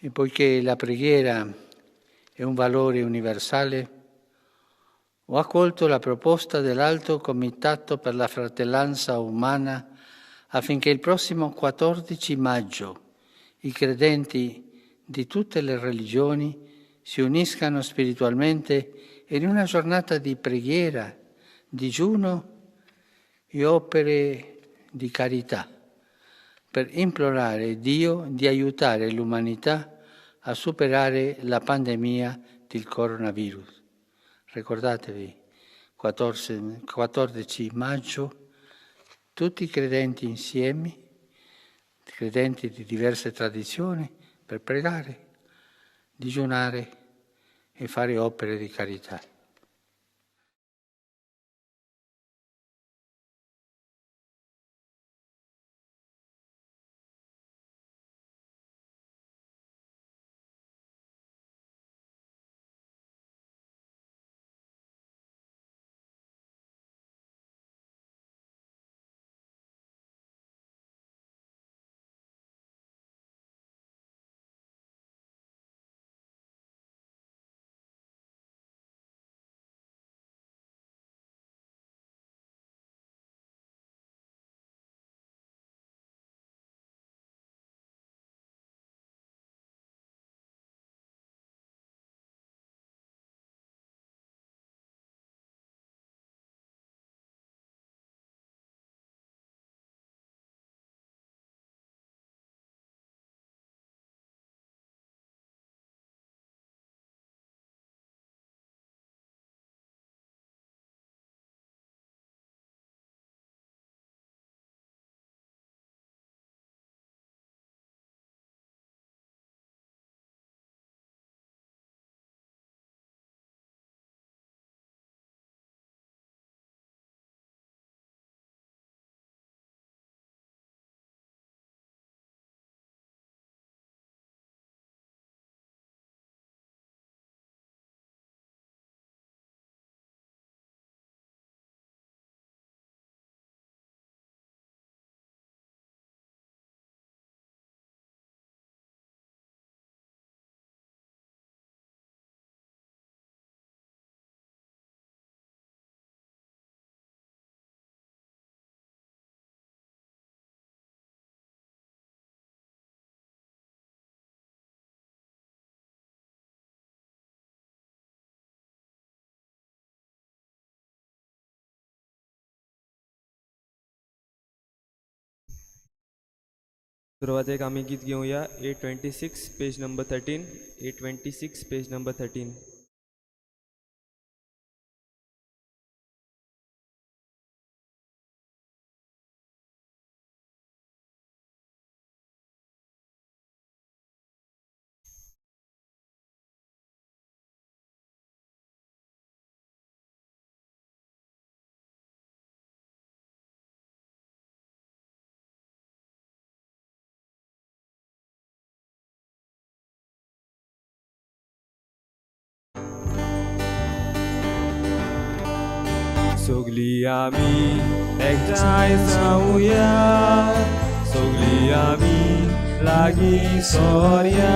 E poiché la preghiera è un valore universale, ho accolto la proposta dell'Alto Comitato per la Fratellanza Umana affinché il prossimo 14 maggio i credenti di tutte le religioni si uniscano spiritualmente in una giornata di preghiera, digiuno e opere di carità per implorare Dio di aiutare l'umanità a superare la pandemia del coronavirus. Ricordatevi, 14 maggio, tutti i credenti insieme, credenti di diverse tradizioni, per pregare, digiunare e fare opere di carità. सुरवातेक आमी गीत घेवया 826 page number 13, 826 page number 13. सगली आमी एकठांय जावया, सगली आमी लागीं सोरया,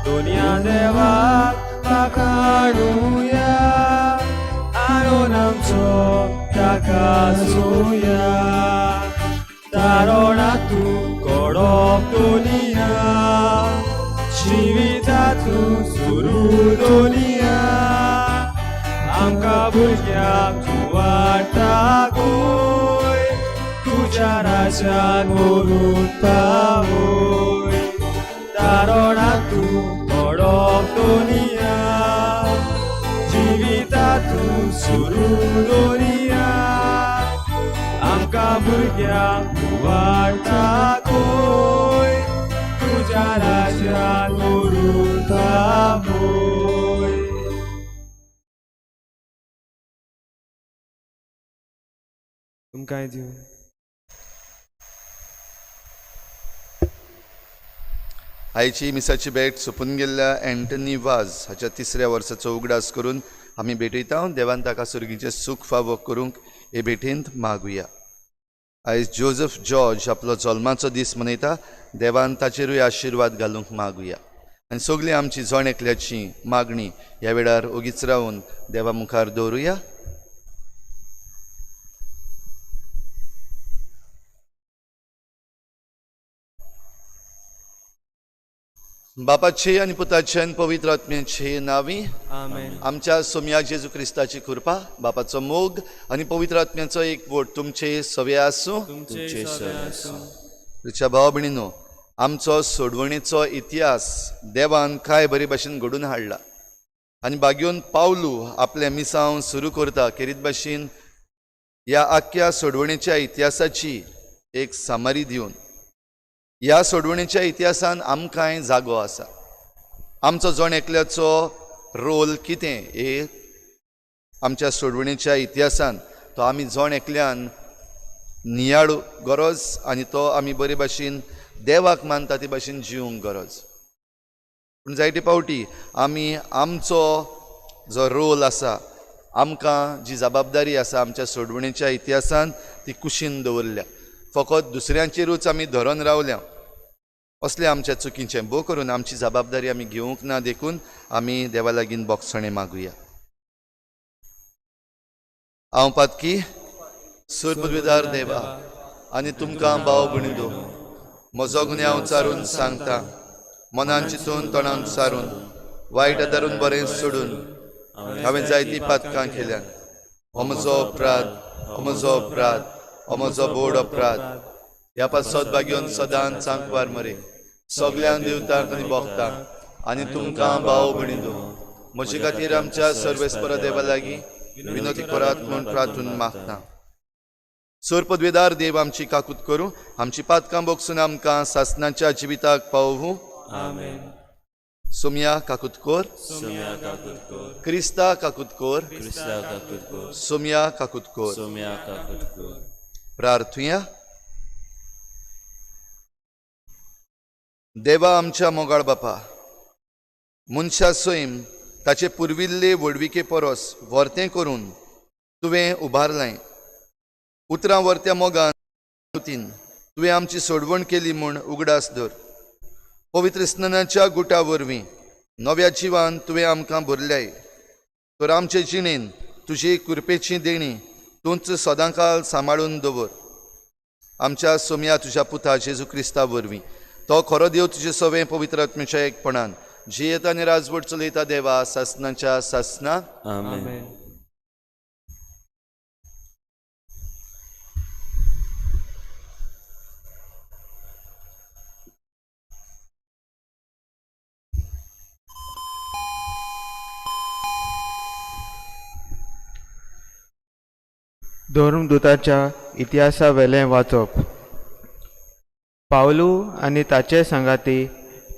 दोनया देवाक पाखाणुया, आणून आमचो ताका सोया. तारोणा तूं कडप दुनिया, जिविता तूं सुरू दुनिया, आमकां भुरग्यांक तूं वाडटा गोय, तुज्या राज्यान व्हरून पावय. तारोणा तूं कडप दुनिया, जिविता तूं सुरू दुनिया, आमकां भुरग्यांक तूं वाडटा गोय, तुज्या राज्यान व्हरून पावय. तुमकांय दिवं. आयची मिसाची भेट सोंपून गेल्ल्या एंटनी वाज हाच्या तिसऱ्या वर्साचो उगडास करून आमी भेटयता. देवान ताका सुर्गीचें सूख फावो करूंक हे भेटेंत मागुया. आयज जोजफ जॉर्ज आपलो जल्माचो दीस मनयता. देवान ताचेरूय आशिर्वाद घालूंक मागुया आनी सगळीं आमची जण एकल्याची मागणी ह्या वेळार ओगीच रावन देवा मुखार दवरुया. बापाचे आनी पुताचे आनी पवित्र आत्म्याचे नांवी आमेन. आमच्या सोमया जेजू क्रिस्ताची कृपा, बापाचो मोग आनी पवित्र आत्म्याचो एकवट तुमचे सवे आसूं. तुमचे सवे आसूं. तुमच्या भाव भयणीनो, आमचो सोडवणेचो इतिहास देवान काय बरे भाशेन घडून हाडला आनी बागयोन पावलू आपलें मिसांव सुरू करता केरीत भाशेन ह्या आख्ख्या सोडवणेच्या इतिहासाची एक सामरी दिवन ह्या सोडवणेच्या इतिहासान आमकांय जागो आसा. आमचो जण एकल्याचो रोल कितें हे आमच्या सोडवणेच्या इतिहासान तो आमी जण एकल्यान नियाळू गरज आनी तो आमी बरे भाशेन देवाक मानता ते भाशेन जिवंक गरज. पूण जायते फावटी आमी आमचो जो रोल आसा, आमकां जी जबाबदारी आसा आमच्या सोडवणेच्या इतिहासान ती कुशीन दवरल्या, फकत दुसऱ्यांचेरूच आमी धरून रावल्या. असलें आमच्या चुकीचें भोव करून आमची जबाबदारी आमी घेवंक ना, देखून आमी देवा लागीं बोगसणें मागुया. हांव पातकी सुरपदवीदार देवा आनी तुमकां भाव भयणींनो म्हजो गुन्यांव चारून सांगता, मनान चिंतून तोंडान सारून वायट आदारून बरें सोडून हांवें जायतीं पातकां केल्यात. हो म्हजो अपराध, हो म्हजो अपराध, हो म्हजो बोड अपराध. ह्या पासत बागेवन सदांच सांकवार मरे सगळ्यांक देवतांक आनी भोगतांक आनी तुमकां भाव भयणींनो म्हजे खातीर आमच्या सर्वेस्पर देवा लागीं विनोती करात म्हूण प्रार्थून मागता. सोरपदवेदार देव आमची काकूत करूं, आमची पातकां बोगसून आमकां सासनाच्या जिविताक पावोवं. आमेन. सोमया काकूत कोर, सोम्या काकूत कोर, क्रिस्ता काकूत कोर, क्रिस्ता काकूत कोर, सोमया काकूत कोर. सोम्या काकूत कोर. प्रार्थुया. देवा आमच्या मोगाळ बापा, मनशा सैम ताचे पुर्विल्ले व्हडविके परस वर्तें करून तुवें उबारलें. उतरां वर्त्या मोगान तुवें आमची सोडवण केली म्हूण उगडास धर. पवित्र स्नानाच्या गुटा वरवीं नव्या जिवान तुवें आमकां भरल्याय, तर आमचे जिणेन तुजी कृपेची देणी तूंच सदांकाल सांबाळून दवर. आमच्या सोमया तुज्या पुता जेजू क्रिस्ता वरवीं तो खरो देव तुजे सवें पवित्र आत्म्याच्या एकपणान जियेता आनी राजवट चलयता देवा सासनाच्या सासना. आमेन. आमेन. धर्मदूताच्या इतिहासावेलें वाचप. पावलू आनी ताचे सांगाती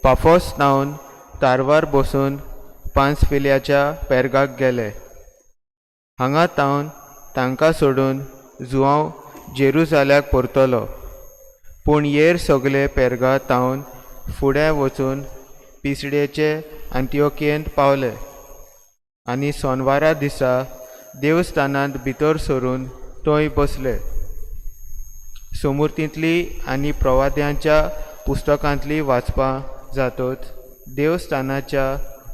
पाफोस नावन तारवार बसून पांसफिल्याच्या पेर्गाक गेले. हांगा तावन तांकां सोडून जुआंव जेरुजाल्याक परतलो. पूण येर सगले पेर्गा तावन फुडें वचून पिसडेचे आंतिओकियेंत पावले आनी सोनवारा दिसा देवस्थानांत भितर सरून थंय बसले. सोमुर्तींतली आनी प्रवाद्यांच्या पुस्तकांतली वाचपां जातच देवस्थानाच्या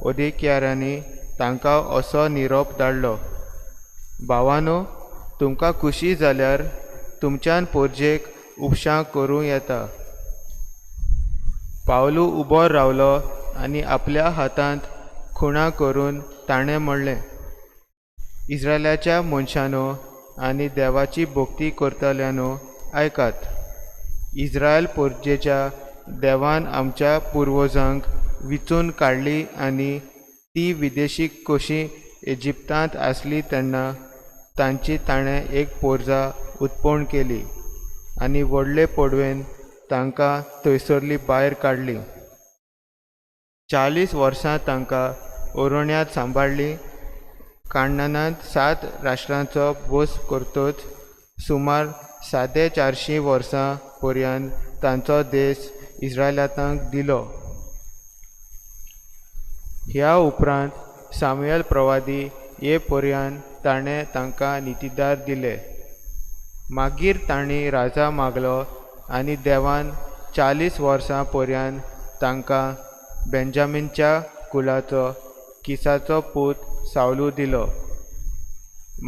अधिकाऱ्यांनी तांकां असो निरोप धाडलो, भावानो, तुमकां खुशी जाल्यार तुमच्यान पोरजेक उपशां करूं येता. पावलू उबो रावलो आनी आपल्या हातांत खुणा करून ताणें म्हणलें, इस्रायलाच्या मनशांनो आनी देवाची भक्ती करतल्यांनो आयकात. इस्रायल पोरजेच्या देवान आमच्या पुर्वजांक विचून काडली आनी ती विदेशी कशी इजिप्तांत आसली तेन्ना तांची ताणें एक पोरजा उत्पन्न केली आनी व्हडले पडवेन तांकां थंयसरली भायर काडली. 40 वर्सां तांकां अरण्यांत सांबाळ्ळीं. काणनांत 7 राष्ट्रांचो बोस करतच सुमार 450 वर्सां पर्यंत तांचो देश इस्रायलांतांक दिलो. ह्या उपरांत सामुएल प्रवादी ये पर्यंत ताणें तांकां नितीदार दिले. मागीर तांणी राजा मागलो आनी देवान 40 वर्सां पर्यंत तांकां बेंजामिनच्या कुलाचो किसाचो पूत सावलू दिलो.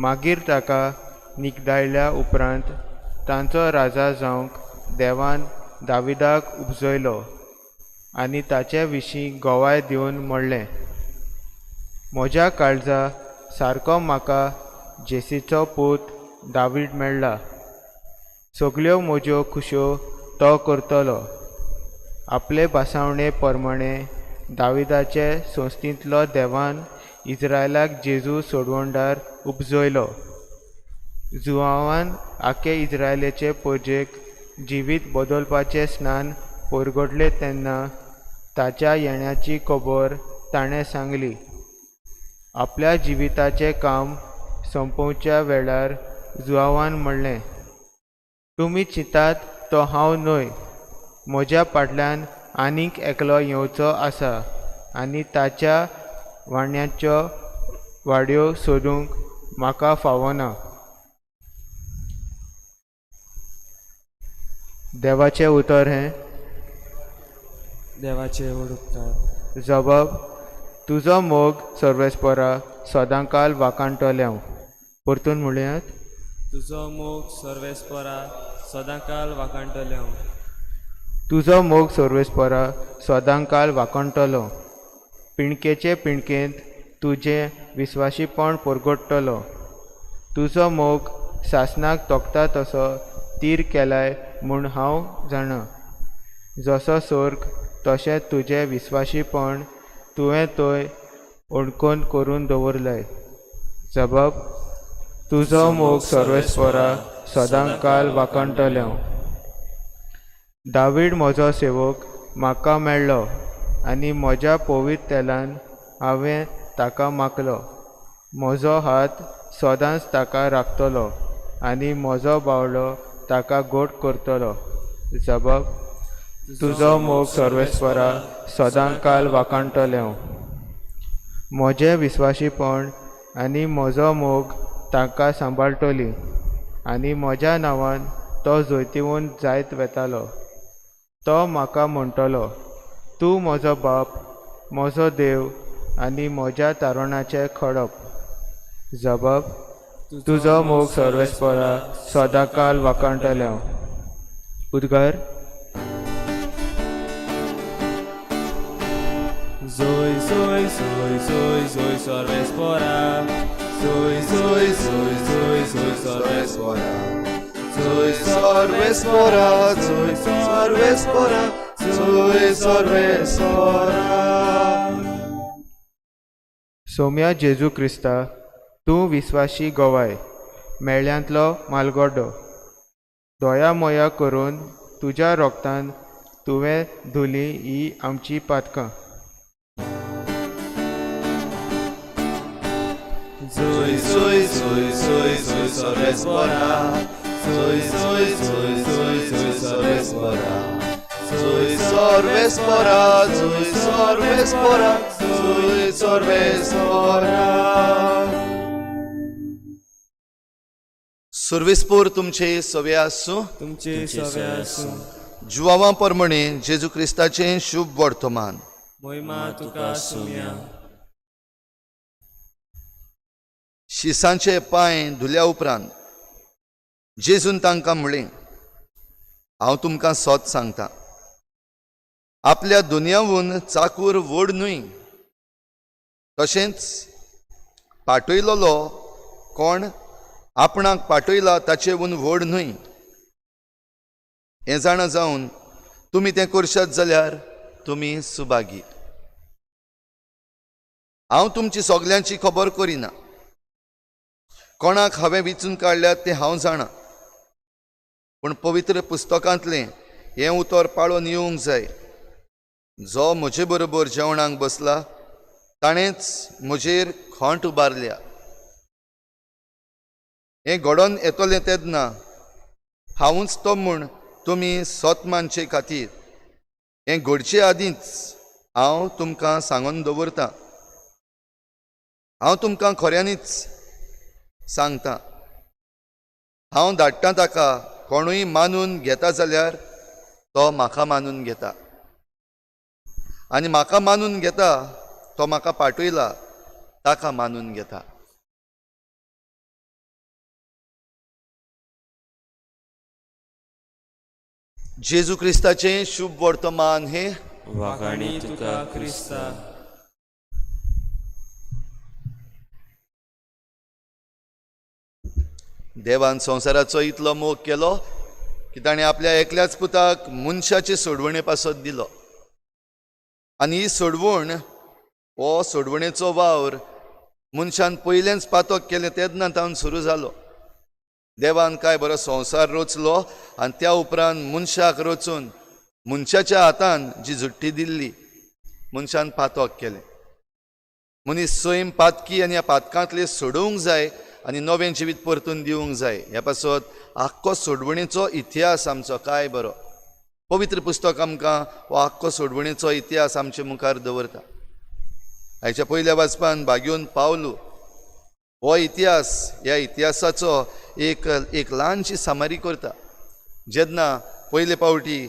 मागीर ताका निकदायल्या उपरांत तांचो राजा जावंक देवान दाविदाक उपजयलो आनी ताचे विशीं गवाय दिवन म्हणलें, म्हज्या काळजा सारको म्हाका जेसीचो पूत दावीद मेळ्ळा, सगल्यो म्हज्यो खुश्यो तो करतलो. आपले भासावणे प्रमाणे दाविदाचे संस्थेंतलो देवान इस्रायलाक जेजू सोडवणदार उपजयलो. जुवावान आखे इस्रायलाचे परजेक जिवीत बदलपाचें स्नान परगटलें तेन्ना ताच्या येण्याची खबर ताणें सांगली. आपल्या जिविताचें काम सोंपोवच्या वेळार जुवावान म्हणलें, तुमी चिंतात तो हांव न्हय, म्हज्या फाटल्यान आनीक एकलो येवचो आसा आनी ताच्या वाण्याच्यो वाड्यो सोदूंक म्हाका फावना. देवाचें उतर हें. देवाचे व्हड उपकार. जबाब, तुजो मोग सर्वेस्परा सदांकाल वाखाणटलें. परतून म्हणयात. तुजो मोग सर्वेस्परा सदांकाल वाखाणटलें. तुजो मोग सर्वेस्परा सदांकाल वाखाणटलो. पिणकेचे पिणकेंत तुजें विस्वाशीपण परगटतलो. तुजो मोग सासणाक तोखता तसो तीर केलाय म्हूण हांव जाणा. जसो सर्ग तशें तुजें विस्वाशीपण तुवें थंय ओणकोन करून दवरलाय. जबाब, तुजो मोग सर्वेस्परा सदांकाल वाखाणटलें. दावीद म्हजो सेवक म्हाका मेळ्ळो आनी म्हज्या पवित्र तेलान हांवें ताका माखलो. म्हजो हात सदांच ताका राखतलो आनी म्हजो बावलो ताका घट करतलो. जबाब, तुजो मोग सर्वेस्परा सदांकाल वाखाणटलें. म्हजें विस्वाशीपण आनी म्हजो मोग ताका सांबाळटली आनी म्हज्या नांवान तो जैतिवंत जायत वेतालो. तो म्हाका म्हणटलो, तूं म्हजो बाप, म्हजो देव आनी म्हज्या तारणाचें खडप. जबाब, तुजो मोग सर्वेस्परा सदांकाल वाखाणटलें. उद्गार. Zoy, zoy, zoy, zoy, zoy, सर्वेस्परा. Zoy, zoy, zoy, zoy, zoy, सर्वेस्परा. Zoy सर्वेस्परा, zoy सर्वेस्परा, zoy सर्वेस्परा. Saumya जेजू क्रिस्ता, तूं विस्वाशी गवाय, मेळ्यांतलो मालगोडो, दया मोया करून तुज्या रोगतान तुवें धुली ही आमची पातकां. Zoy, zoy, zoy, zoy, zoy, सर्वेस्परा. Zoy, zoy, zoy, zoy, zoy, सर्वेस्परा. Zoy सर्वेस्परा, zoy सर्वेस्परा, zoy सर्वेस्परा. सर्वेस्पोर तुमचे सवे आसूं. तुमचे सवे आसूं. जुवावा प्रमाणे जेजू क्रिस्ताचें शुभ वर्तमान. मोहिमा तुका सुम्या. शिसांचे पांय धुल्या उपरांत जेजून तांकां म्हणलें, हांव तुमकां सत सांगता, आपल्या दुनियावून चाकूर व्हड न्हय, तशेंच पाटयलोलो कोण आपणाक पाटयला ताचेवून व्हड न्हय. हें जाणा जावन तुमी तें करशात जाल्यार तुमी सुभागी. हांव तुमची सगल्यांची खबर करिना, कोणाक हांवें विचून काडल्यात तें हांव जाणा, पूण पवित्र पुस्तकांतलें हें उतर पाळोन येवंक जाय, जो म्हजे बरोबर जेवणाक बसला ताणेंच म्हजेर खोंट उबारल्या. हें घडोवन येतलें तेन्ना हांवूच तो म्हूण तुमी सत मानचे खातीर हें घडचे आदींच हांव तुमकां सांगून दवरतां. हांव तुमकां खऱ्यांनीच सांगता, हांव धाडटां ताका कोणूय मानून घेता जाल्यार तो म्हाका मानून घेता, आनी म्हाका मानून घेता तो म्हाका पाठयला ताका मानून घेता. जेजू क्रिस्ताचें शुभ वर्तमान हें. वाखाणी तुका क्रिस्ता. देवान संवसाराचो इतलो मोग केलो की ताणें आपल्या एकल्याच पुताक मनशाचे सोडवणे पासत दिलो, आनी ही सोडवण, हो सोडवणेचो वावर मनशान पयलेंच पातक केलें तेन्ना तावन सुरू जालो. देवान काय बरो संवसार रचलो आनी त्या उपरांत मनशाक रचून मनशाच्या हातान जी झुट्टी दिल्ली मनशान पातक केलें. मनीस सैम पातकी आनी ह्या पातकांतले सोडोवंक जाय आनी नवें जिवीत परतून दिवंक जाय. ह्या पासत आख्खो सोडवणेचो इतिहास आमचो काय बरो पवित्र पुस्तक आमकां हो आख्खो सोडवणेचो इतिहास आमचे मुखार दवरता. आयच्या पयल्या वाचपान भाग्योन पावलू हो इतिहास, ह्या इतिहासाचो एक एक ल्हानशी सामारी करता. जेन्ना पयले पावटी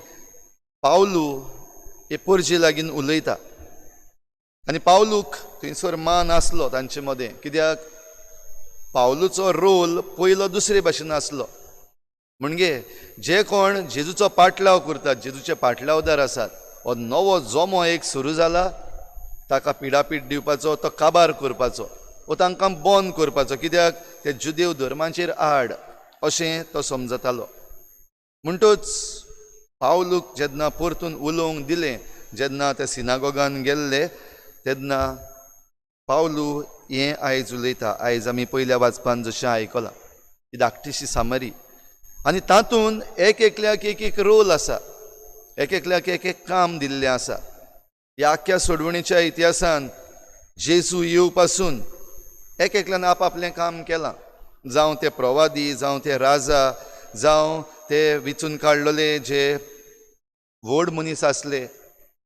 पावलू हे पोरजे लागीं उलयता आनी पावलूक थंयसर मान आसलो तांचे मदें, कित्याक पावलूचो रोल पयलो दुसरे भाशेन आसलो. म्हणजे जे कोण जेजूचो पाटलाव करतात, जेजूचे पाटलावदार आसात, हो नवो जोमो एक सुरू जाला ताका पिडापीड दिवपाचो, तो काबार करपाचो वो तांकां बंद करपाचो, कित्याक ते जुदेव धर्माचेर आड अशें तो समजतालो. म्हणटूच पावलूक जेन्ना परतून उलोवंक दिलें, जेन्ना ते सिनागोगान गेल्ले तेन्ना पावलू हें आयज उलयता. आयज आमी पयल्या वाचपान जशें आयकलां ही धाकटीशी सामरी, आनी तातूंत एक एकल्याक एक एक रोल आसा, एक एकल्याक एक एक काम दिल्लें आसा. ह्या आख्ख्या सोडवणेच्या इतिहासान जेजू येवपासून एक एकल्यान आपआपलें काम केलां, जावं ते प्रवादी, जावं ते राजा, जावं ते विचून काडलेले जे व्हड मनीस आसले,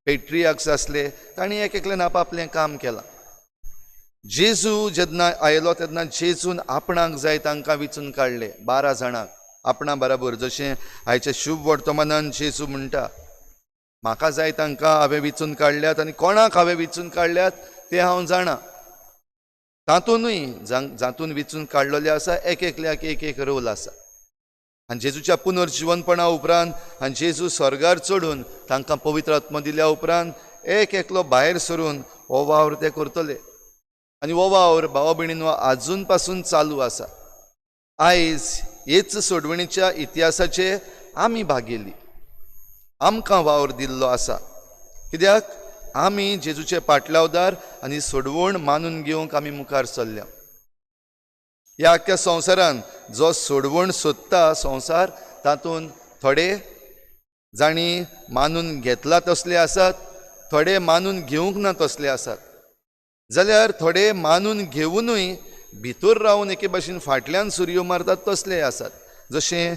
पेट्रियाक्स आसले, तांणी एक एकल्यान आपआपलें काम केलां. जेजू जेन्ना आयलो तेन्ना जेजून आपणाक जाय तांकां विचून काडले, 12 जाणांक आपणा बराबर. जशें आयच्या शुभ वर्तमानान जेजू म्हणटा, म्हाका जाय तांकां हांवें विचून काडल्यात आनी कोणाक हांवें विचून काडल्यात तें हांव जाणा. तातूंतूय जातून विचून काडलेले आसा एक एकल्याक एक एक रोल आसा. आनी जेजूच्या पुनर्जिवनपणा उपरांत आनी जेजू स्वर्गार चडून तांकां पवित्र आत्मो दिल्या उपरांत एक एकलो भायर सरून हो वावर ते करतले, आनी हो वावर भावा भयणीन आजून पासून चालू आसा. आयज हेच सोडवणीच्या इतिहासाचे आमी भागेली, आमकां वावर दिल्लो आसा, कित्याक आमी जेजूचे पाटलावदार आनी सोडवण मानून घेवंक आमी मुखार सरल्या. ह्या आख्ख्या संवसारान जो सोडवण सोदता संवसार, तातूंत थोडे जांणी मानून घेतला तसले आसात, थोडे मानून घेवंक ना तसले आसात, जाल्यार थोडे मानून घेवनूय भितर रावन एके भाशेन फाटल्यान सुरयो मारतात तसले आसात. जशें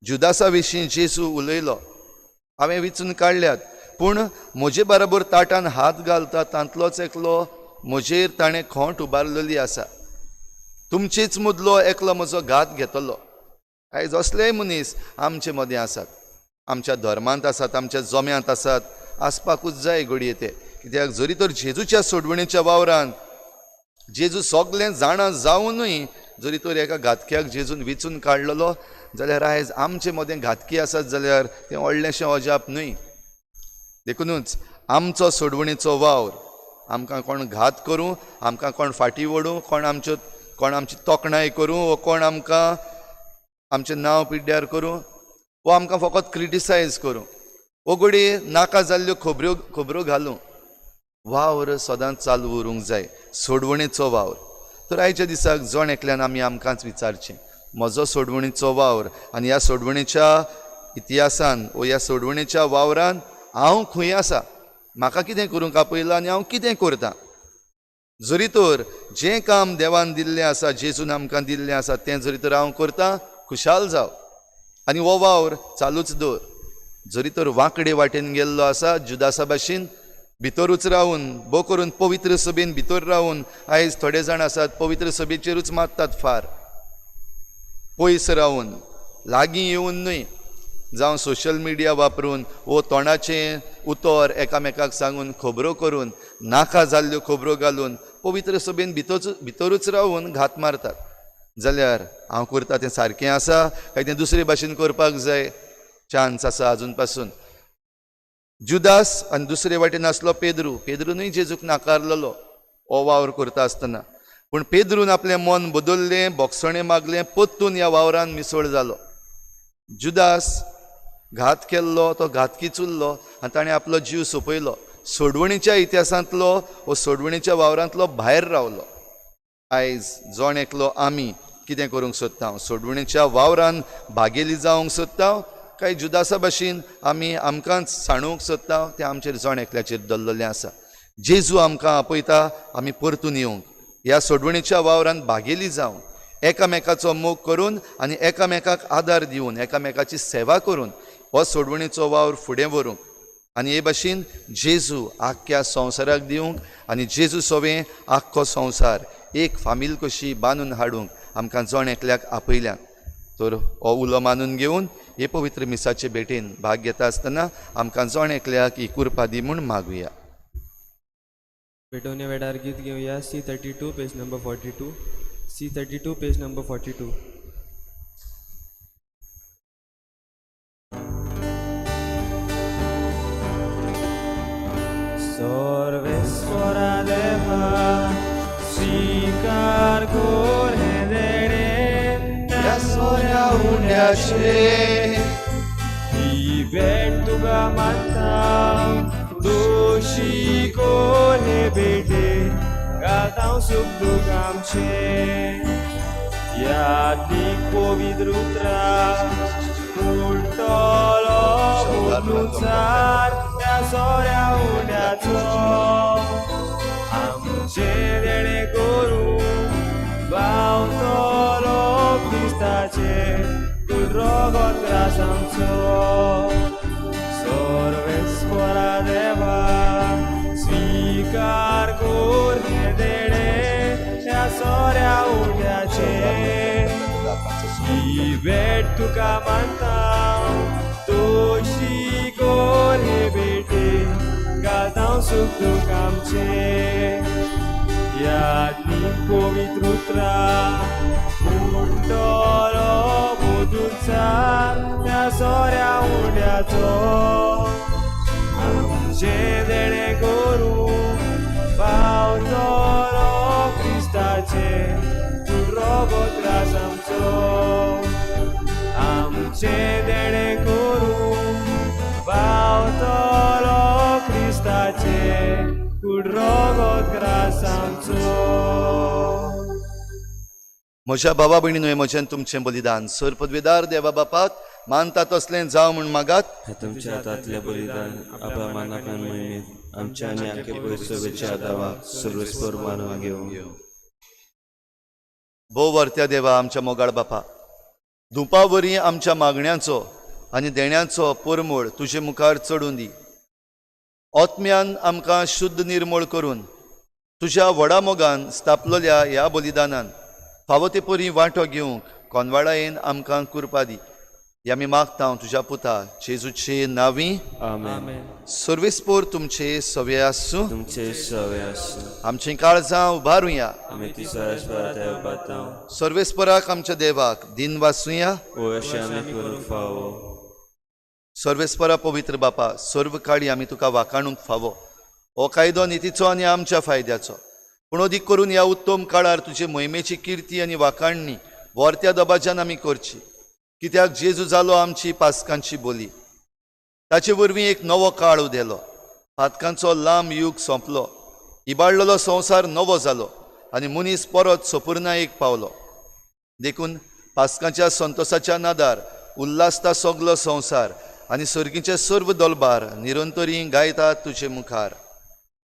जुदासा विशीं जेजू उलयलो, हांवें विचून काडल्यात पूण म्हजे बराबर ताटान हात घालता तांतलोच एकलो म्हजेर ताणें खोंट उबारलेली आसा, तुमचेच मदलो एकलो म्हजो घात घेतलो. आयज असलेय मनीस आमचे मदें आसात, आमच्या धर्मांत आसात, आमच्या जोम्यांत आसात, आसपाकूच जाय घडये ते, कित्याक जरी तर जेजूच्या सोडवणेच्या वावरान जेजू सगळें जाणा जावनूय जरी तर एका घातक्याक जेजून विचून काडलेलो जाल्यार आयज आमचे मदें घातकी आसात जाल्यार तें व्हडलेंशें अजाप न्हय. देखुनूच आमचो सोडवणेचो वावर, आमकां कोण घात करूं, आमकां कोण फाटीं ओडूं, कोण आमची तोखणाय करूं, वो कोण आमकां आमचें नांव पिड्ड्यार करूं, वो आमकां फकत क्रिटिसायज करूं, वो घडये नाका जाल्ल्यो खबऱ्यो घालूं, वावर सदांच चालू उरूंक जाय, सोडवणेचो वावर. तर आयच्या दिसाक जण एकल्यान आमी आमकांच विचारचें, म्हजो सोडवणेचो वावर आनी ह्या सोडवणेच्या इतिहासान वो ह्या सोडवणेच्या वावरान हांव खंय आसा, म्हाका कितें करूंक आपयलां आनी हांव कितें करतां. जरी तर जें काम देवान दिल्लें आसा, जेजून आमकां दिल्लें आसा, तें जरी तर हांव करतां, खुशाल जाव आनी हो वावर चालूच दवर. जरी तर वांकडे वाटेन गेल्लो आसा जुदासा भाशेन भितरूच रावन, बो करून पवित्र सभेन भितर रावन आयज थोडे जाण आसात पवित्र सभेचेरूच मारतात फार. पयस रावन, लागीं येवन न्हय, जावं सोशल मिडिया वापरून वो तोंडाचें उतर एकामेकाक सांगून खबरो करून नाका जाल्ल्यो खबरो घालून पवित्र सभेन भितरूच रावून घात मारतात. जाल्यार हांव करता तें सारकें आसा काय तें दुसरे भाशेन करपाक जाय? चान्स आसा आजून पासून. जुदास आनी दुसरे वाटेन आसलो पेद्रू. पेद्रूनूय जेजूक नाकारलेलो हो वावर करता आसतना, पूण पेद्रून आपलें मन बदल्लें, बोगसणें मागलें, परतून ह्या वावरान मिसळ जालो. जुदास घात केल्लो तो घातकीच उरलो आनी ताणें आपलो जीव सोंपयलो. सोडवणीच्या इतिहासांतलो वो सोडवणीच्या वावरांतलो भायर रावलो. आयज जण एकलो आमी कितें करूंक सोदता? सोडवणीच्या वावरान भागेली जावंक सोदता काय जुदासा भाशेन आमी आमकांच सांडूंक सोदता? तें आमचेर जण एकल्याचेर दवरलेलें आसा. जेजू आमकां आपयता आमी परतून येवंक, ह्या सोडवणीच्या वावरान भागेली जावंक, एकामेकाचो मोग करून आनी एकामेकाक आदार दिवन, एकामेकाची सेवा करून हो सोडवणीचो वावर फुडें व्हरूंक आनी हे भाशेन जेजू आख्ख्या संवसाराक दिवंक आनी जेजू सोवें आख्खो संवसार एक फामील कशी बांदून हाडूंक आमकां जण एकल्याक आपयल्यात. तर हो उलो मानून घेवन हे पवित्र मिसाचे भेटेन भाग घेता आसतना आमकां जण एकल्याक ही कुरपा दी म्हूण मागुया. भेटवणे वेळार गीत घेवया C32 page number 42, C32 page number 42. Sarveshwara देवा स्वीकार कर हें देणें ह्या सोऱ्या उंड्याचें ही भेट तुका मानता, दोशी कर हे भेटे घालता सुख दूख आमचें. यादीक पवित्र उतरां उडटलो बदलुचार त्या सोऱ्या उंड्याचो. आमचें देणें करूं पावतलो क्रिस्ताचें रगत ग्रास आमचो. सर्वेस्परा देवा स्वीकार कर हें देणें ह्या सोऱ्या उंड्याचें. ही भेट तुका मानता, दोशी कर हे भेटे घालता सुख दूख आमचें. यादीक पवित्र उतरां उडटलो बदलुचार ह्या सोऱ्या उंड्याचो. आमचें देणें करूं पावतलो क्रिस्ताचें रगत ग्रास आमचो. आमचें देणें करूं पावतलो क्रिस्ताचें रगत ग्रास आमचो. म्हज्या भावा भयणीनो, म्हजें तुमचें बलिदान सर पदवेदार देवा बापाक मानता तसलें जावं म्हूण मागात. हें तुमच्या हातांतलें बलिदान आपल्या मानाक आनी मोहिमेंत आमच्या आनी आख्खे पवित्र सभेच्या आदावाक सर्वेस्पर मानून घेवं. भोव वर्त्या देवा आमच्या मोगाळ बापा, धुपा वरी आमच्या मागण्यांचो आनी देण्याचो परमळ तुजे मुखार चडून दी. आत्म्यान आमकां शुद्ध निर्मळ करून तुज्या व्हडा मोगान स्थापलेल्या ह्या बलिदानान फावो ते परी वांटो घेवंक कोनवाडायेन आमकां कुरपा दी. ही आमी मागता तुज्या पुता जेजूचे नांवी. आमेन. सर्वेस्पोर तुमचे सवे आसूं. तुमचे सवे आसूं. आमचीं काळजां उबारुया. आमी ती सर्वेस्परा देवपातां. सर्वेस्पराक आमच्या देवाक दिन वासुया. ओ अशें आमी करूंक फावो. सर्वेस्परा पवित्र बापा, सर्व काळी आमी तुका वाखाणूंक फावो. हो कायदो नितीचो आनी आमच्या फायद्याचो, पूण अदीक करून ह्या उत्तम काळार तुजे मोहिमेची किर्ती आनी वाखाणणी वर्त्या दबाज्यान आमी करची. कित्याक जेजू जालो आमची पासकांची बोली, ताचे वरवीं एक नवो काळ उदेलो, पातकांचो लांब युग सोंपलो, इबाडलेलो संवसार नवो जालो आनी मनीस परत सोपुर्नायेक पावलो. देखून पासकांच्या संतोसाच्या नादार उल्हासता सगलो संवसार आनी सर्गीचे सर्व दलबार निरंतरी गायतात तुजे मुखार.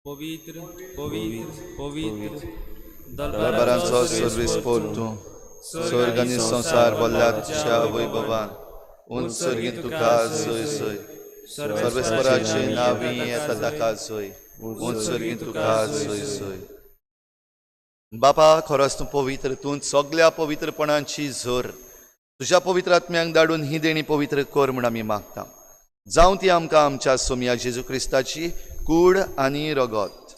पवित्र पवित्र पवित्र दरबारांचो सर्वेस्पोर तूं, स्वर्ग आनी संवसार भरला तुज्या वैभवान. उंच सर्गींत तुका जय जय, सर्वेस्पराचे नांवी येता ताका जय, उंच सर्गींत तुका जय जय. बापा, खरोच तूं पवित्र, तूं सगल्या पवित्रपणाची झर. तुज्या पवित्र आत्म्यांक धाडून ही देणी पवित्र कर म्हूण आमी मागता. जावं ती आमकां आमच्या सोमया जेजू क्रिस्ताची कूड आनी रगत.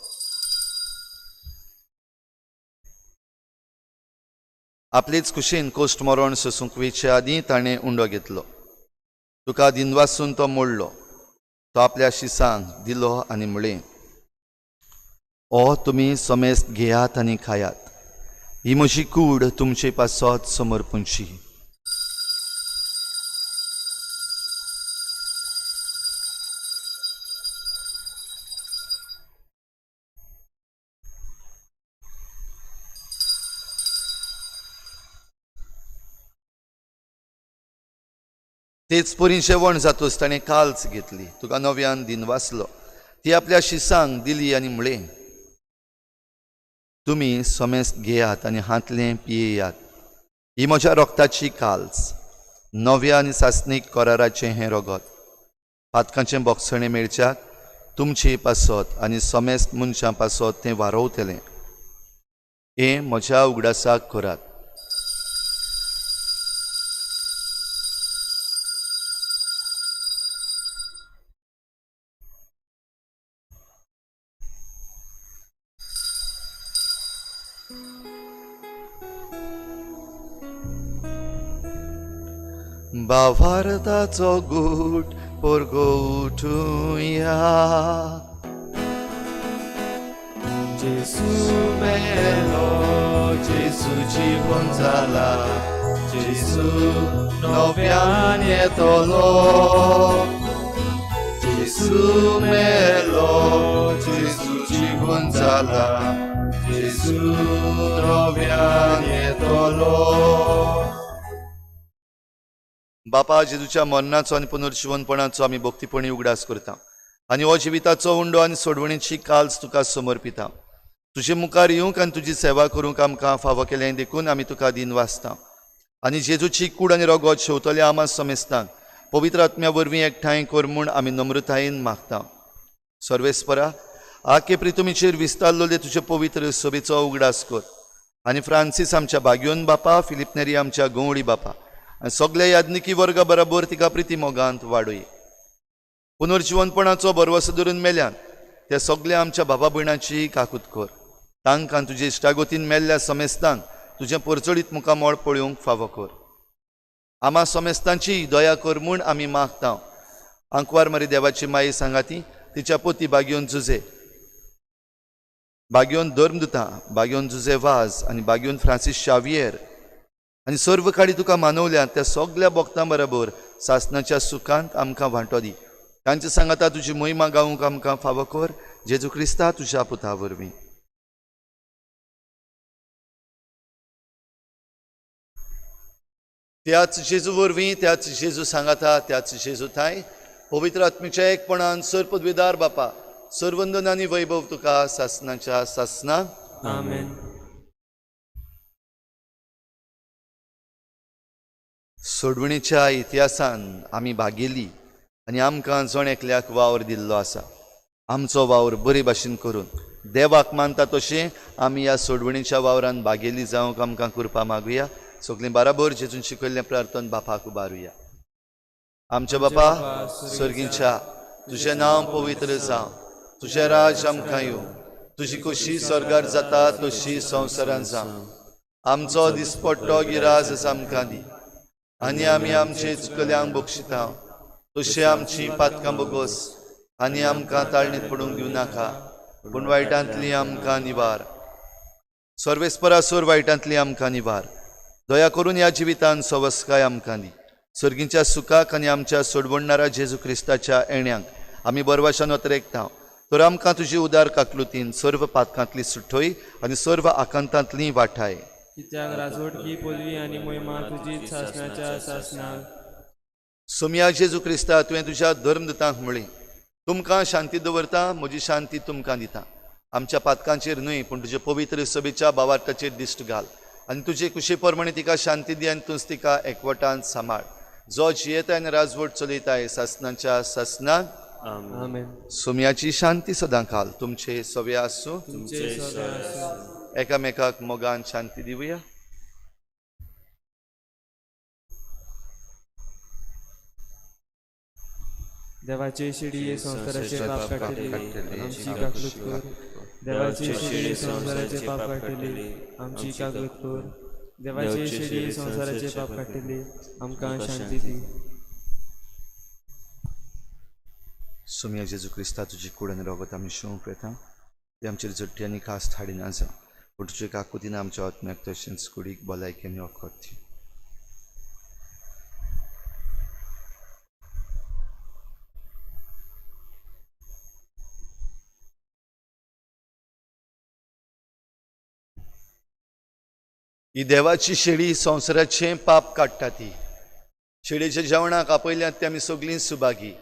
आपलेच कुशीन कोश्ट मरण सोसूंक वयचे आदीं ताणें उंडो घेतलो. तुका दिनवासून तो मोडलो. तो आपल्या शिसांक दिलो आनी म्हळें, ओ तुमी समेस्त घेयात आनी खायात, ही म्हजी कूड तुमचे पासत समर्पूंची. तेच परी जेवण जातूच ताणें काल्च घेतली, तुका नव्यान दिनवासलो, ती आपल्या शिसांक दिली आनी म्हळें, तुमी समेस्त घेयात आनी हांतलें पियेयात, ही म्हज्या रोगताची काल्च, नव्या आनी सासणीक कराराचें हें रगत, पातकांचें बोगसणें मेळच्याक तुमचे पासत आनी समेस्त मनशां पासत तें वारोवतलें. हें म्हज्या उगडासाक करात. भावार्थाचो गूट परगोटुया. जेसू मेलो, जेसू जिवन जाला, जेसू नव्यान येतलो. जेसू मेलो, जेसू जिवन जाला, जेसू नव्यान येतलो. बापा, जेजूच्या मरणाचो आनी पुनर्जिवनपणाचो आमी भक्तीपणी उगडास करता आनी हो जिविताचो उंडो आनी सोडवणीची काल्स तुका समर्पिता. तुजे मुखार येवंक आनी तुजी सेवा करूंक आमकां फावो केलें देखून आमी तुका दिनवासता. आनी जेजूची कूड आनी रगत शेवतल्या आमा समेस्तांक पवित्र आत्म्या वरवीं एकठांय कर म्हूण आमी नम्रतायेन मागता. सर्वेस्परा, आखे प्रितुमीचेर विस्तारलेले तुजे पवित्र सभेचो उगडास कर आनी फ्रांसीस आमच्या भाग्योन बापा, फिलिप नेरी आमच्या गंवडी बापा आनी सगल्या याज्ञिकी वर्गा बराबर तिका प्रिती मोगांत वाडय. पुनर्जिवनपणाचो भरवसो धरून मेल्यान त्या सगल्या आमच्या बाबा भयणाची काकूत कर. तांकां तुजे इश्टागोतीन मेल्ल्या समेस्तांक तुजें परचडीत मुखामळ पळोवंक फावो कर. आमा समेस्तांची दया कर म्हूण आमी मागता. आंकवार मारी देवाची माई सांगाती, तिच्या पोती बागयोन जुजे, बागयोन धर्मदुता, बागयोन जुजे वाज आनी बागयोन फ्रांसीस शावियर आनी सर्व काडी तुका मानवल्या त्या सगल्या भक्तां बरोबर सासनाच्या सुखांत आमकां वांटो दी. तांचे सांगाता तुजी महिमा गावंक आमकां फावो कर. जेजू क्रिस्ता तुज्या पुता वरवीं. त्याच जेजू वरवीं, त्याच जेजू सांगाता, त्याच जेजू थांय पवित्र आत्मीच्या एकपणान सर्वपदवीदार बापा, सर्वंदन आनी वैभव तुका सासनाच्या सासना. आमेन. सोडवणीच्या इतिहासान आमी भागेली आनी आमकां जण एकल्याक वावर दिल्लो आसा. आमचो वावर बरे भाशेन करून देवाक मानता तशें आमी ह्या सोडवणीच्या वावरान भागेली जावंक आमकां कृपा मागुया. सगळीं बराबर जेजून शिकयल्लें प्रार्थन बापाक उबारुया. आमच्या बापा सर्गींच्या, तुजें नांव पवित्र जावं, तुजें राज आमकां येवं, तुजी खोशी स्वर्गार जाता तशी संवसारान जावं. आमचो दिसपट्टो गिराज आमकां दी आनी आमी आमचे चुकल्यांक बक्षिता तशें आमची पातकां बोगोस आनी आमकां ताळणीत पडूंक दिवं नाका, पूण वायटांतली आमकां निवार. सर्वेस्परा सोर वायटांतली आमकां निवार. दया करून ह्या जिवितान सवस्काय आमकां दी. सर्गींच्या सुखाक आनी आमच्या सोडवणणारा जेजू क्रिस्ताच्या येण्याक आमी बरवाशान अतरेकता. तर आमकां तुजी उदार काकलुतीन सर्व पातकांतली सुठोय आनी सर्व आकांतांतली वाठाय. कित्याक राजवटकी पदवी आनी महिमा तुजीच सासणाच्या सासणाक. सोमया जेजू क्रिस्ता, तुवें तुज्या धर्मदुतांक म्हळें, तुमकां शांती दवरता, म्हजी शांती तुमकां दिता. आमच्या पातकांचेर न्हय पूण तुजे पवित्र सभेच्या भावार्थाचेर दिश्ट घाल आनी तुजे कुशे प्रमाणे तिका शांती दी आनी तूंच तिका एकवटान सांबाळ. जो जियेता आनी राजवट चलयताय सासनाच्या सासनाक. आमेन. सोमयाची शांती सदां काल तुमचे सवे आसूं. तुमचे सगळे आसूं. एकामेकाक मोगान शांती दिवया. देवाचे शिडये संवसाराचे पाप काडटली, आमची काकलूत कर. देवाचे शिडये संवसाराचे पाप काडटली, आमची काकलूत कर. देवाचे शिडये संवसाराचे पाप काडटली, आमकां शांती दी. सोम्या जेजू क्रिस्ता, तुजी कूड आनी रगत आमी शिवंक येता, ती आमचेर झट्टी आनी खास हाडिना जावं, पूण तुजे काकुतीन आमच्या आत्म्याक तशेंच कुडीक भलायकी आनी वखद दी. ही देवाची शेळी संवसाराचें पाप काडटा. ती शेळयेच्या जेवणाक आपयल्यात ते आमी सगळीं सुभागी.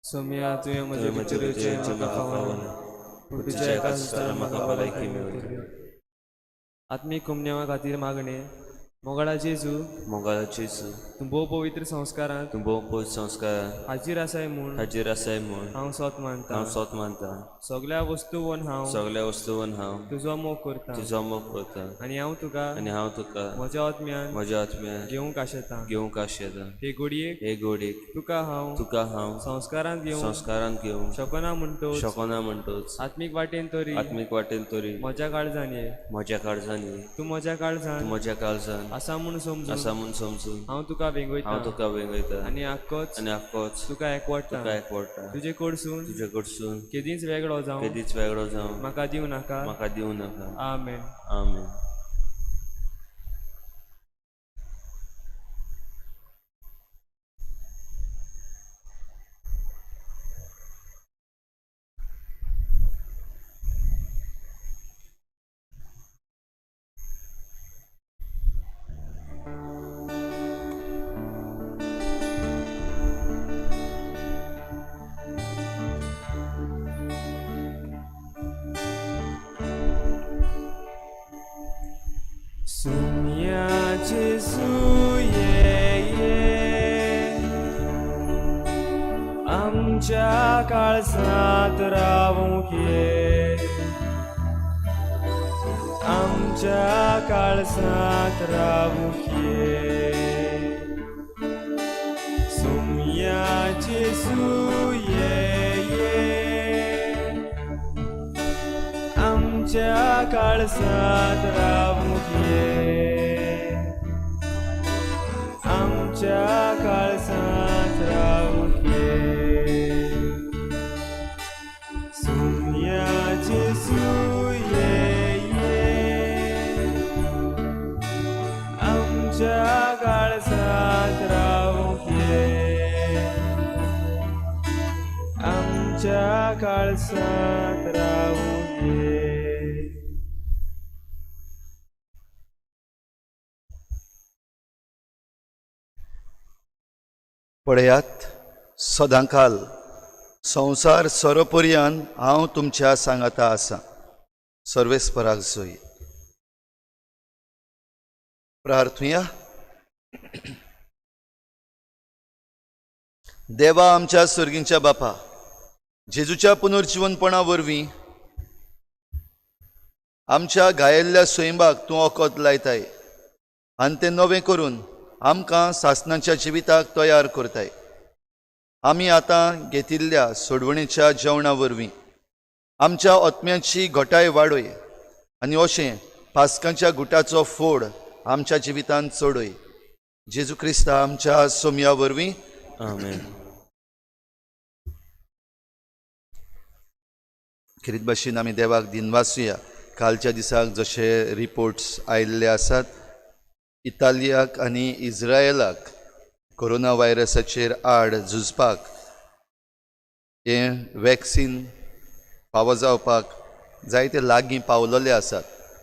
सोम्या, तुवें म्हजे भितर येवचें म्हाका फावना, पूण तुज्या एका संवसारान म्हाका भलायकी मेळटली. आत्मीक कुमनेवा खातीर मागणें. मोगाळा जेजू, मोगाळा जेजू, तूं भोव पवित्र संस्कारांत, तूं भोव पवित्र संस्कारांत हाजीर आसाय म्हूण, हाजीर आसाय म्हूण हांव सोत मानता. हांव सोत मानता. सगळ्या वस्तूवन हांव, सगळ्या वस्तूवन हांव तुजो मोग करता, तुजो मोग करता. आनी हांव तुका, आनी हांव तुका म्हज्या आत्म्यान, म्हज्या आत्म्यान घेवंक आशेता, घेवंक आशेता. हे घडयेक, हे घडयेक तुका हांव, तुका हांव संस्कारांत घेवंक, संस्कारांत घेवंक शकना म्हणटोच, शकना म्हणटोच आत्मीक वाटेन तरी, आत्मीक वाटेन तरी म्हज्या काळजान ये, म्हज्या काळजान ये. तूं म्हज्या काळजान, तूं म्हज्या काळजान आसा म्हूण समजून, आसा म्हूण समजून हांव तुका वेंगयता, हांव तुका वेंगयता. आनी आक्कोच, आनी आक्कोच तुका एकवटता, तुका एकवटता. तुजे कडसून, तुजे कडसून केदींच वेगळो जावं, केदींच वेगळो जावं म्हाका दिवं नाका, म्हाका दिवं नाका. आमेन. आमेन. Sumia Jesu ye ye, आमच्या काळजांत रावूंक ये, आमच्या काळजांत रावूंक ये. सुम्या जेजू ये ये, आमच्या काळजांत रावूंक ये, आमच्या काळजांत रावूंक ये. सुम्या जेजू ये ये, आमच्या काळजांत रावूंक ये, आमच्या काळजांत रावूंक ये. पळयात, सदांकाल संवसार सरोपर्यान हांव तुमच्या सांगाता आसा. सर्वेस्पराक जोय. प्रार्थुया. देवा आमच्या सर्गींच्या बापा, जेजूच्या पुनर्जिवनपणा वरवीं आमच्या घायेल्ल्या स्वयंबाक तूं वखद लायताय आनी तें नवें करून आमकां सासणाच्या जिविताक तयार करताय. आमी आतां घेतिल्ल्या सोडवणेच्या जेवणा वरवीं आमच्या आत्म्याची घटाय वाडय आनी अशें पास्कांच्या गुटाचो फोड आमच्या जिवितांत चडय. जेजू क्रिस्ता आमच्या सोमया वरवीं. आमेन. खेरीत भाशेन आमी देवाक दिनवासुया. कालच्या दिसाक जशे रिपोर्ट्स आयिल्ले आसात, इतालियाक आनी इज्रायलाक कोरोना व्हायरसाचेर आड झुजपाक हें वॅक्सीन फावो जावपाक जायते लागीं पावलेले आसात.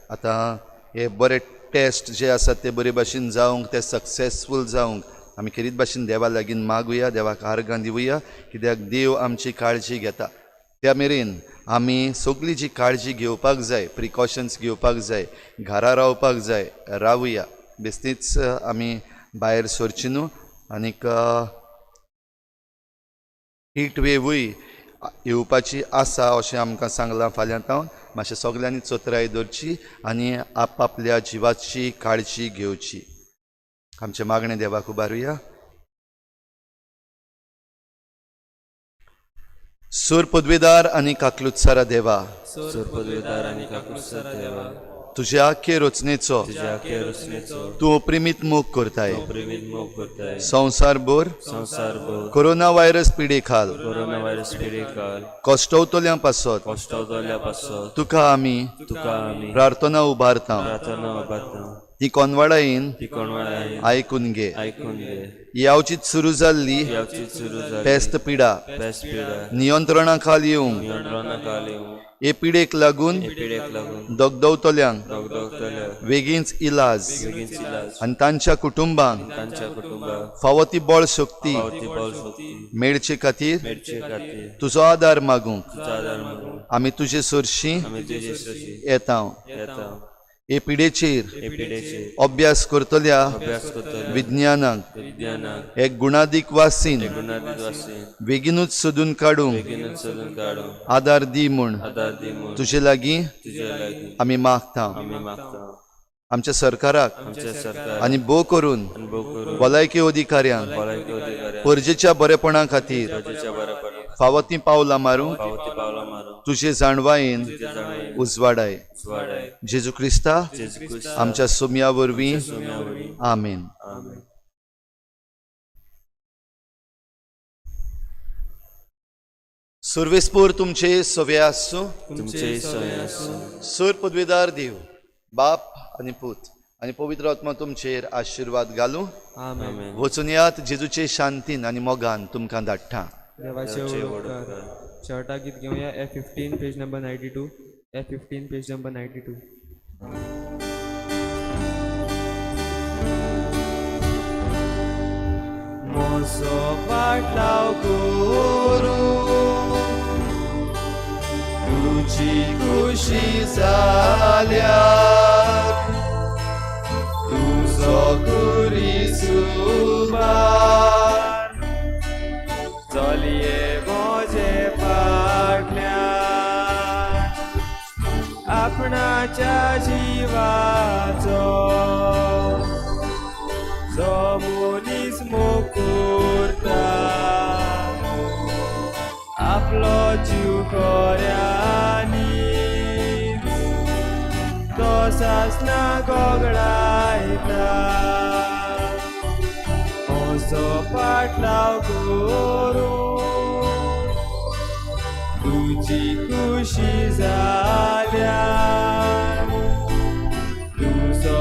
आतां हे बरे टेस्ट जे आसात ते बरे भाशेन जावंक, ते सक्सेसफूल जावंक आमी खेरीत भाशेन देवा लागीं मागुया, देवाक आर्गां दिवया, कित्याक देव आमची काळजी घेता. त्या मेरेन आमी सगळी जी काळजी घेवपाक जाय, प्रिकॉशन्स घेवपाक जाय, घरा रावपाक जाय, रावया. बेस्तीच आमी भायर सरची न्हू. आनीक हीट वेवूय येवपाची आसा अशें आमकां सांगलां फाल्यां तावन. मातशें सगल्यांनी चतराय दवरची आनी आपआपल्या जिवाची काळजी घेवची. आमचें मागणें देवाक उबारुया. सूर पदवेदार आनी काकलुत्सारा देवा, सोर पदवेदार आनी काकुत्सर देवा, तुज्या आख्खे रचनेचो तुज्या आख्या रचनेचो तूं अप्रिमीत मोग करताय. प्रेमीत मोग करताय. संवसारभर संवसारभर कोरोना व्हायरस पिडे खाल कोरोना व्हायरस पिडेकाल कश्टवतल्यां पासत कश्टवतल्या पासत तुका आमी तुका आमी प्रार्थना उबारता. प्रार्थना उबारता. ती कोनवाडायेन ती कोणवाळायेन आयकून घे. आयकून घे. यावचीत सुरू जाल्ली यावचीत सुरू जाल्ली पेस्त पिडा पेस्त पिडा नियंत्रणा खाल येवंक, नियंत्रणा खाल येवंक, हे पिडेक लागून हे पिडेक लागून दगदवतल्यांक दगदगतल्या वेगींच इलाज बेगीन इलाज आनी तांच्या कुटुंबांक तांच्या कुटुंबाक फावो ती बळ शक्ती फावती बळ शक्ती मेळचे खातीर मेळचे खातीर तुजो आदार मागूंक तुजो आदार मागूंक आमी तुजे सरशीं आमी तुजे सरशी येता. येता. हे पिडेचेर हे पिडेचेर अभ्यास करतल्या अभ्यास करतल्या विज्ञानाक विज्ञानाक एक गुणादीक वासीन गुणादीक वासीन बेगीनूच सोदून काडूंक बेगीनूच सोदून काडूंक आदार दी म्हूण आदार दी म्हूण तुजे लागीं तुजे लागीं आमी मागता. आमी मागता. आमच्या सरकाराक आमच्या सरकार आनी भोव करून आनी भोव करून भलायकी अधिकाऱ्यांक भलायकी अधिकाऱ्यांक परजेच्या बरेपणा खातीर प्रजेच्या बरेपणा फावो तीं पावलां मारूंक फावो ती पावलां मारूंक तुजे जाणवायेन तुजे जाणवायेन उजवाडाय. उजवाडाय. जेजू क्रिस्ता जेजू क्रिस्ता आमच्या सोम्या वरवीं. सोम्या वरवीं. आमेन. आमेन. सुर्वेसपूर तुमचे सवे आसूं. तुमचेय सोय आसूं. सूर पदवेदार देव बाप आनी पूत आनी पवित्र आत्मा तुमचेर आशिर्वाद घालूं. आमेन. आमेन. वचून यात जेजूचे शांतीन आनी मोगान तुमकां धाडटा. देवाचे देवाचे व्हड व्हड उपकार. उपकार. शेवटा गीत घेवया F15 page number 92. F15 page number 92. म्हजो पाटलाव करूं तुजी खुशी जाल्यार तुजो कुरी सुबार चलये म्हजे फाटल्यान आपणाच्या जिवाचो जो मनीस मोग करता आपलो जीव खऱ्यांनीच तो सासना गोगडायता. म्हजो पाटलाव करूं तुजी खुशी जाल्यार तुजो